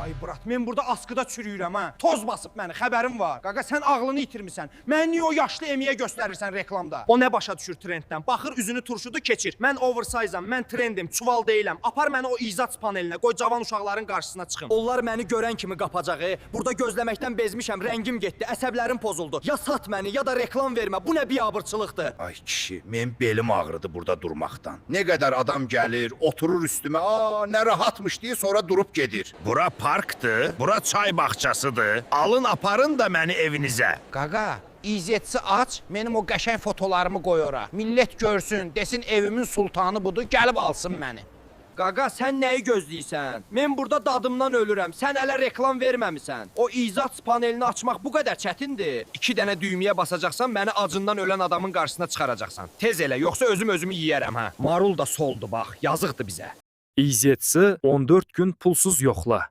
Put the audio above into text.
Ay brat, mən burada askıda çürüyürəm ha. Toz basıb məni, xəbərim var. Qaqa, sən ağlını itirmisən. Məni niyə o yaşlı emiyə göstərirsən reklamda? O nə başa düşür trenddən? Baxır, üzünü turşudu, keçir. Mən oversize-am, mən trendim, çuval deyiləm. Apar məni o İzats panelinə, qoy cavan uşaqların qarşısına çıxım. Onlar məni görən kimi qapacaq. Burada gözləməkdən bezmişəm, rəngim getdi, əsəblərim pozuldu. Ya sat məni, ya da reklam vermə. Bu nə biabırçılıqdır? Ay kişi, mənim belim ağrıdı burada durmaqdan. Nə qədər adam gəlir, oturur üstümə, aa nə rahatmış deyə sonra durub gedir. Bura parkdır, bura çay bağçasıdır. Alın aparın da məni evinizə. Qaqa, İzetsi aç, mənim o qəşəng fotolarımı qoy ora. Millət görsün, desin evimin sultanı budur, gəlib alsın məni. Qaqa, sən nəyi gözləyirsən? Mən burada dadımdan ölürəm. Sən hələ reklam verməmisən. O İzats panelini açmaq bu qədər çətindir. 2 dənə düyməyə basacaqsan, məni acından ölən adamın qarşısına çıxaracaqsan. Tez elə, yoxsa özüm özümü yeyərəm ha. Marul da soldu bax, yazıqdır bizə. İzetsi 14 gün pulsuz yoxla.